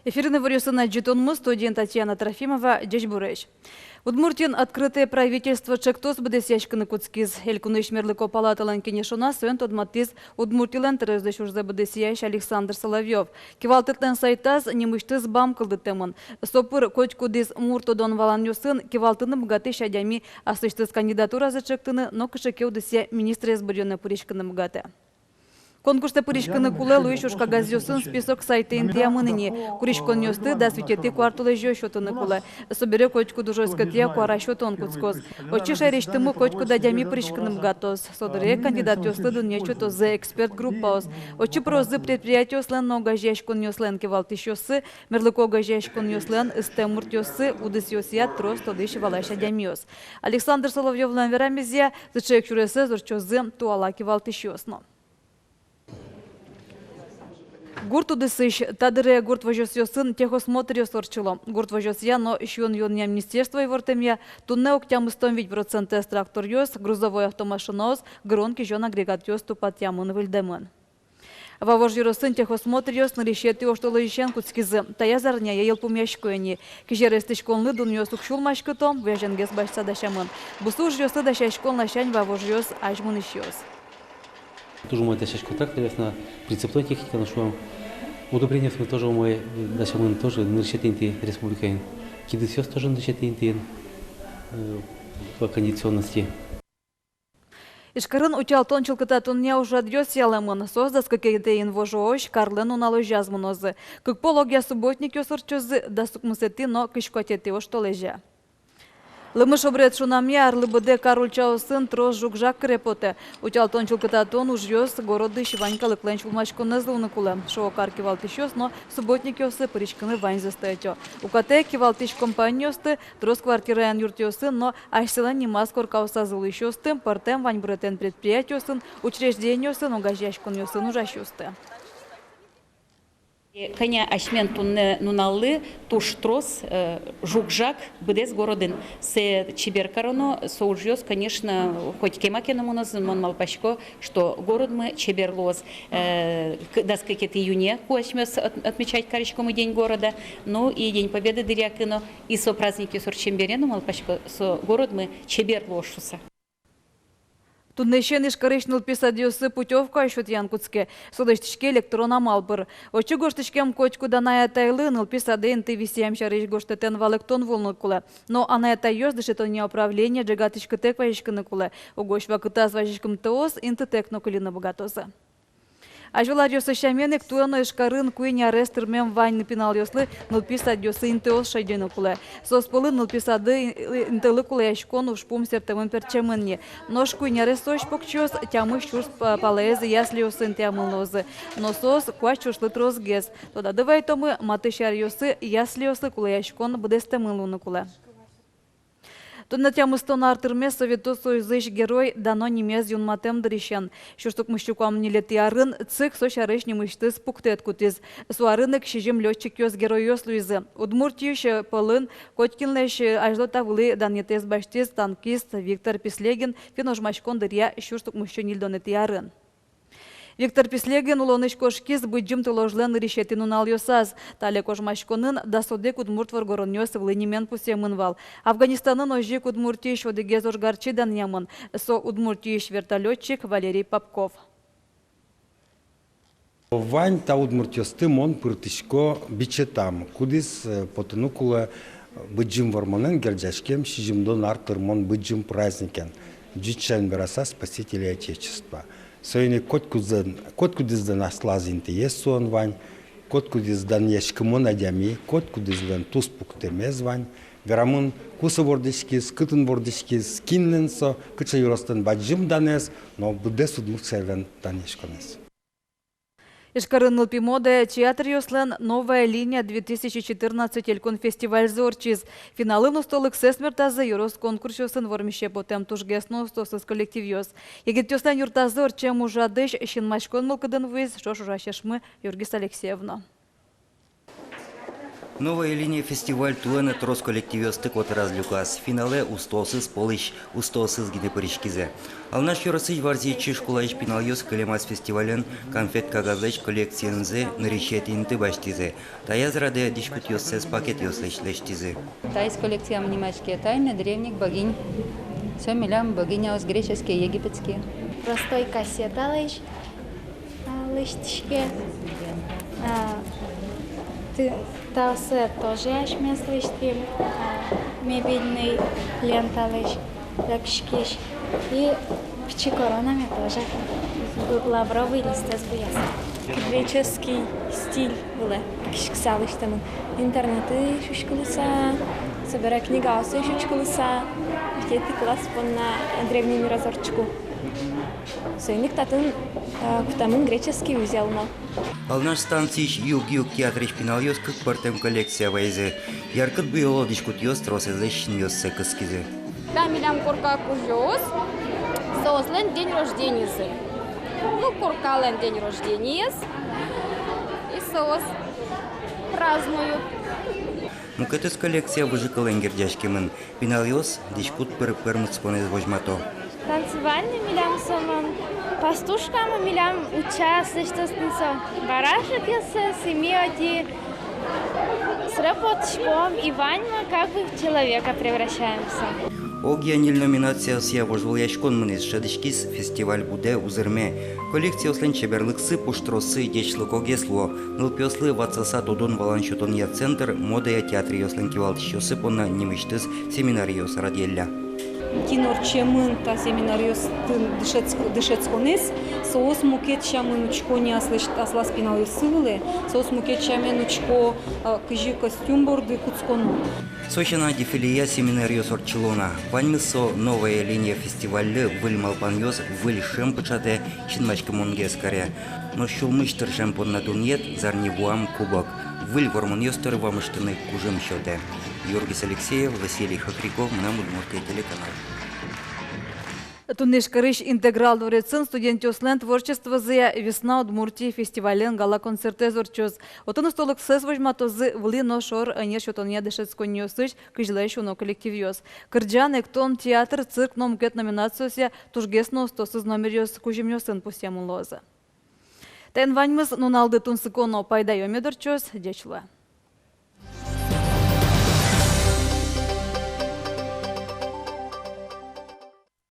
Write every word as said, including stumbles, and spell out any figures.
Эфирын иворъёсын адӟытонмы, студиын Татьяна Трофимова. Ӟечбуресь! Удмуртиын «Открытое правительство» ӵектос быдэсъяськыны кутскиз. Элькунысь мерлыко палаталэн кенешоназ соин тодматӥз Удмуртилэн тӧроезлэсь ужзэ быдэсъясь Александр Соловьёв. Кивалтэтлэн сайтаз нимысьтыз бам кылдытэмын. Со пыр котькудӥз мур тодон-валанъёсын кивалтыны быгатӥсь адями аслэсьтыз кандидатуразэ ӵектыны но кыӵе ке удысъя министрез быръёнэ пыриськыны быгатэ. Конкурсэ пыриськыны кулэ луись ужкагазъёсын список сайтэ интыямын ини. Куриськонъёсты дас витетӥ куартолэзё сётыны кулэ. Собере котькуд ужъёскетъя куара сётон кутскоз. Отчы шаерысьтымы котькуд адями пыриськыны быгатоз. Со дыре кандидатъёслы дунъет сётозы эксперт группаос. Отчы пырозы предприятиослэн но огазеяськонъёслэн кивалтӥсьёссы, мерлыко огазеяськонъёслэн ыстэм муртъёссы, удысъёсъя трос тодӥсь-валась адямиос. Александр Соловьёвлэн верамезъя, сыӵе ик сюресэз ортчозы туала кивалтӥсьёс но. Гурт удысысь. Та дыре гурт возёсъёсын техосмотръёс ортчыло. Гурт возёсъя но сиён-юонъя министерство ивортэмъя, туннэ ог тямыстон вить процентэз тракторъёс, грузовой автомашинаос, гырон-кизён агрегатъёс тупатъямын-выльдэмын. Вавож ёросын техосмотръёс нырысетӥ оштолэзьысен кутскизы. Таяз арняе йылпумъясько ини. Кизер эстӥськонлы дунъёс уг сюлмаськыто, вуязенгес басьтыса дасямын. Бусы ужъёслы дасяськон ласянь Вавожъёс азьмынӥсьёс. Туж умой дасясько тракторъёс но, прицепной техника но, шуом. Удобрениосмы тоже умой дасямын, тоже нырысетӥ инты республикаын. Кидысъёс тоже нырысетӥ интыын, э, по кондиционности. Ижкарын утялтон чылкытатонъя ужрадъёс ялэмын. Соос дас кыкетӥ инвожоозь, карлэн нуналозяз мынозы. Кык пол огъя субботникъёс ортчозы дас укмысэтӥ но кызь куатетӥ оштолэзья. Лымы шобрет шунамъя арлы быдэ кар ульчаосын трос жуг-жаг кыре потэ. Утялтон-чылкытатон ужъёс городысь вань калыклэн сюлмаськонэз луыны кулэ, шуо кар кивалтӥсьёс но субботникъёсы пыриськыны ваньзэс ӧтё. Укатэ кивалтӥсь компаниосты, трос квартираен юртъёсын но асьсэлэн нимаз коркаосазы улӥсьёсты, пӧртэм ваньбурэтэн предприятиосын, учреждениосын, огазеяськонъёсын ужасьёсты. Кӧня асьмен туннэ нуналлы туж трос, э, жуг-жаг быдэс городын. Сое чебер кароно, со ужъёс, конечно, коть кема ке но мыноз, мон малпасько, что городмы чебер луоз. Э, к-, дас кыкетӥ июне ку асьмеос от-, отмечать кариськомы День города, ну и День Победы дыръя ке но, и со праздникъёс ортчем бере но, малпасько, со городмы чебер луоз шуыса. Туннэысен Ижкарысь нылпи садъёсы путёвка сётъян кутске. Со лэсьтӥське электрон амал пыр. Отчы гожтӥськем котькуд анай-атайлы нылпи садэ инты висъям сярысь гожтэтэн валэктон вуыны кулэ. Но анай-атайёс дышетонъя управление ӝегатӥськытэк вазиськыны кулэ. Угось вакытаз вазиськымтэос интытэк но кыльыны быгатозы. Азьвыл аръёсы сямен ик, туэ но Ижкарын куинь арес тырмем вань пиналъёслы нылпи садъёсы интыос шедьыны кулэ. Соос пӧлын нылпи сады интылы кулэяськон ужпум сэртэмын-пертчемын ни. Нош куинь аресозь покчиос тямыс сюрс па-, палаез яслиосы интыямын луозы. Но соос куать сюрслы тросгес. Тодады вайтомы, матысь аръёсы яслиослы кулэяськон быдэстэмын луыны кулэ. Туннэ тямыстон ар тырмиз Совето Союзысь Герой дано нимез юнматэм дырысен. Сюрс укмыссю куамын ньылетӥ арын ЦИК со сярысь нимысьтыз пуктэт кутӥз. Со арын ик сизьым лётчикъёс геройёс луизы. Удмуртиысь пӧлын котькинлэсь азьло та вылӥ данъетэз басьтӥз танкист Виктор Песлегин финн ожмаськон дыръя сюрс укмыссю ньыльдонэтӥ арын. Виктор Песлегин улонысь кошкиз Быдӟым тылозьлэн нырысетӥ нуналъёсаз. Та лек ожмаськонын дас одӥг удмурт воргоронъёс вылӥ нимен пусъемын вал. Афганистанын озьы ик Удмуртиысь одӥгез ожгарчи данъямын. Со Удмуртиысь вертолётчик Валерий Попков. Вань та удмуртъёсты мон пыртӥсько бичетам, кудӥз, э, потыны кулэ Быдӟым Вормонэн герӟаськем сизьымдон ар тырмон быдӟым праздникен, ӟуч сямен вераса, Спасителей Отечества. Соин ик котькудӥзлэн, котькудӥзлэн аслаз интыез суон вань, котькудӥз данъяськымон адями, котькудӥзлэн туспуктэмез вань. Верамын, ку со вордӥськиз, кытын вордӥськиз, кинлэн со, кыӵе ёрослэн бадӟым данэз, но быдэс удмурт сярысь данъяськонэз. Ижкарын нылпи модая театръёслэн «Новая линия две тысячи четырнадцать» элькун фестивальзы ортчиз. Финалын устолыксэс мертазы ёрос конкурсъёсын вормисе потэм тужгес но устоосыз коллективъёс. Егитъёслэн юртазы ортчем ужрадысь синмаськон мылкыдын вуиз ӵош ужасьмы Юргис Алексеев но. «Новая линия» фестиваль туэ но трос коллективъёсты котыраз-люказ. Финалэ устоосыз пӧлысь устоосыз гинэ пыриськизы. Алнаш ёросысь Варзи-Ичи школаысь пиналъёс кылемаз фестивален конфет кагазлэсь коллекциенызы нырысетӥ инты басьтӥзы. Таяз радэ дӥськутъёссэс пакетъёслэсь лэсьтӥзы. Таиз коллекциям нимаське «Тайны древних богинь». Со милям богиняос греческие, египетские. Простой кассеталэсь, а, лэсьтӥське. А, ты, таосэ тоже асьмеос лэсьтӥм, а, мебельной ленталэсь. Лякиськись. И пичи коронаме тоже. Л-, лавровый листэз буяса. Греческий стиль вылэ киськыса лэсьтэмын. Интернетысь учкылыса, собере книгаосысь учкылыса, витетӥ класс понна древний мирозорчку. Соин ик татын, э, кутэмын греческий узел но. Алнаш станциысь «Юг-юг» театрысь пиналъёс кык пӧртэм коллекция вайизы. Яркыт буёло дӥськутъёс тросэзлэсь синъёссэ кыскизы. Та милям корка кузёос, соослэн день рождениезы. Ну, коркалэн день рождениез. И соос празднуют. Мукетыз коллекция выжыкылэн герӟаськемын. Пиналъёс дӥськут пыр пӧрмытсконэз возьмато. Танцевальный милям со мон, пастушкамы милям утча аслэсьтыз тӥни со барашекъёссэс, и ми отӥ срэ потӥськом, и ваньмы как бы в человека превращаемся. Огъя ньыль номинациосъя вожвылъяськон мынӥз, шӧдӥськиз фестиваль будэ, узырме. Коллекциослэн чеберлыксы, пуштроссы ӟечлыкогес луо. Нылпиослы ватсаса тодон-валан сётонъя центр модая театръёслэн кивалтӥсьёссы понна нимысьтыз семинаръёс радъялля. Кин ортчемын та семинаръёсты дышетск-, дышетсконэз, соос мукет сямен учко не аслэсь-, аслаз пиналъёссы вылэ, соос мукет сямен учко, а, кызьы костюм борды кутсконо. Со сяна дефилея семинаръёс ортчыло на. Ваньмыз со «Новая линия» фестивальлы выль малпанъёс, выль шӧм пыӵатэ, синмаськымонгес каре. Нош сюлмысь тыршем понна дунъет — зарни вуам кубок. Выль вормонъёс доры вамыштыны кужым сётэ. Юргис Алексеев, Василий Хохряков, «Мынам Удмуртие» телеканал. Туннэ Ижкарысь «Интеграл» дворецын студентъёслэн творчествозыя «Весна Удмуртии» фестивальлэн гала-концертэз ортчоз. Отын устолыксэс возьматозы вылӥ но шор ӧнер сётонъя дышетсконниосысь кызьлэсь уно коллективъёс. Кырӟан, эктон, театр, цирк но мукет номинациосъя тужгес но устоосыз номеръёс кузьымъёсын пусъемын луозы. Таин ваньмыз. Нуналды тунсыко но пайдаё мед ортчоз. Ӟеч луэ.